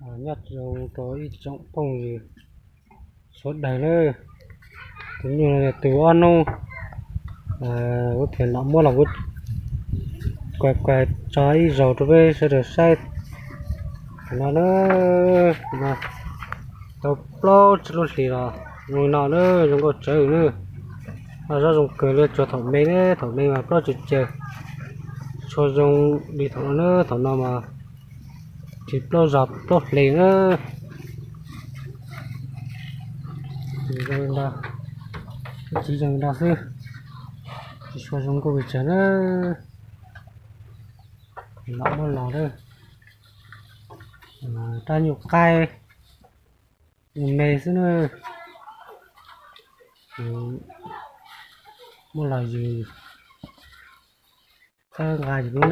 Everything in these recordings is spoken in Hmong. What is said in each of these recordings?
Nyob zoo rau ib tsoom phooj ywg sawv daws na, tus nyuj no yog tus ob hnub kuv thiaj no muab los kuv kuas kuas tso ib zaug rau peb sawv daws saib. Tam no na, tau plaub tsib lub hlis los zoo no na, zoo nkauj tsawv na. Loj zog zoo kawg li, tsuas thaum me na, thaum me mas plaub tsawv tsawv, tsis tshua zoo li thaum no na, thaum no mas tsis plaub zog plaub hlis na. Tsis zoo li ntawd, tsis zoo li ntawd xwb, tsis tshua zoo nkauj li tsawv na. Los muab los na, rab nyuj qaib, nyuj me xwb na. Muab los yug, txhawb nqa yus lub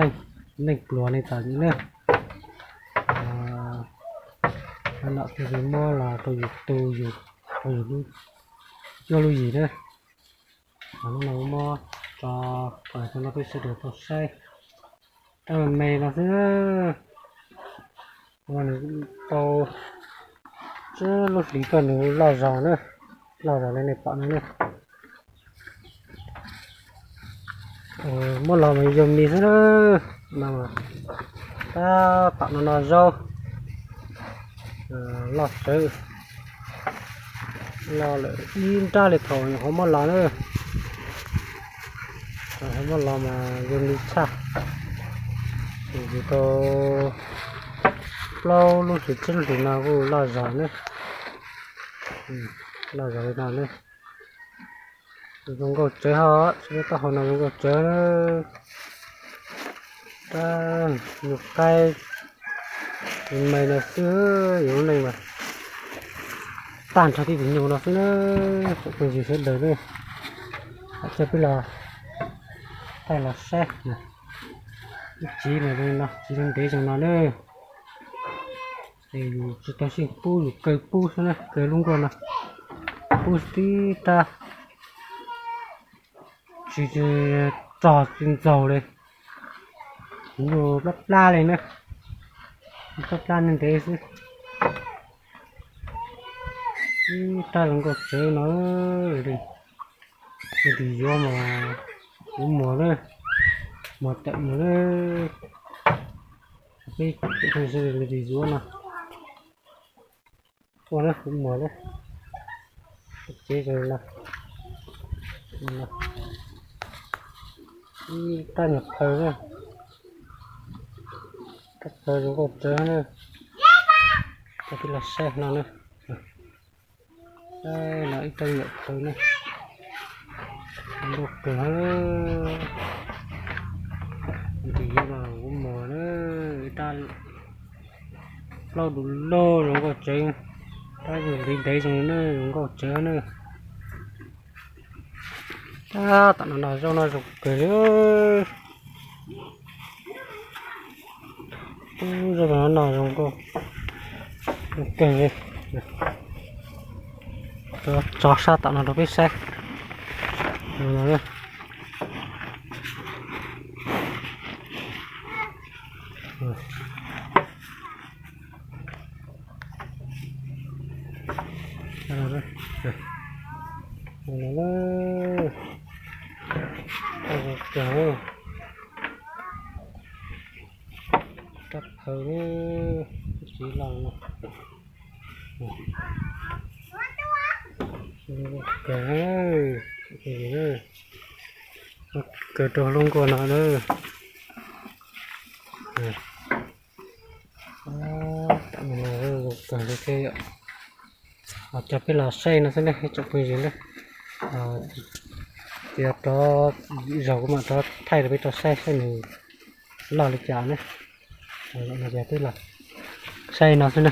neej pluag neej tawm yus na. Nom thiaj li muab los rau yus tu yus, rau yus lub cuab lub yig na. Lub no muab tso kom tau no peb sawv daws tau saib. Rab me me no xwb, nws tau tsib lub hlis koj nws loj zog na, loj zog li nej pom no na. Muab los mas yog mis xwb na, no tab tom no no zaub loj tsawv, loj lawm ib nrab li thaum nyuam qhuav muab los na. Nyuam qhuav muab los mas yog mis tshaj, yus tau plaub lub hlis tsib lub hlis no kuj loj zog na, loj zog li no na. Zoo nkauj tsawv ho, tsis muaj taub hau no zoo nkauj tsawv. Rab nyuj qaib, nyuj me no xwb, yus lub neej mas tag nrho tib tus nyuj no xwb na. Tsoom phooj ywg sawv daws na, coj peb los, peb los saib, ib tsiv mas zoo no, tsiv zoo ntev zoo no na. Yus tsis tau xyeej pub, yus kaw pub xwb na, kaw lub nkuaj no pub tib rab, tsis, tsis rog tsis ntxaug li, nyuj plab plab li na, plab plab ntev ntev xwb. Ib rab zoo nkauj tsawv no, tus yuav mas kuv muag na, muag tawm mus na. Peb tus yuav no, ua na kuv muag na, cev zoo no, ib rab nyuag phaw na, rab phaw zoo nkauj tsawv na. Coj peb los saib no na. Saib no ib rab nyuag phaw na, zoo nkauj kawg. Tus yuav no kuv muag na, ib rab plaub du lug zoo nkauj tsawv, rab ntev ntev zoo na, zoo nkauj tsawv na. Tab tom no no zaub no zoo kawg li. Zaub no no zoo nkauj kawg li. Tso sab tom no rau peb saib. Rab phaw, txiv loj no. Kawg, kawg rau lub nkuaj no na. Kawg li thiab yom. Coj peb los saib no xwb na ib tsoom phooj ywg na. Ces rov zaum kuv mam rov thaij rau peb rov saib saib nws loj li cas na. Ces peb los saib no xwb na.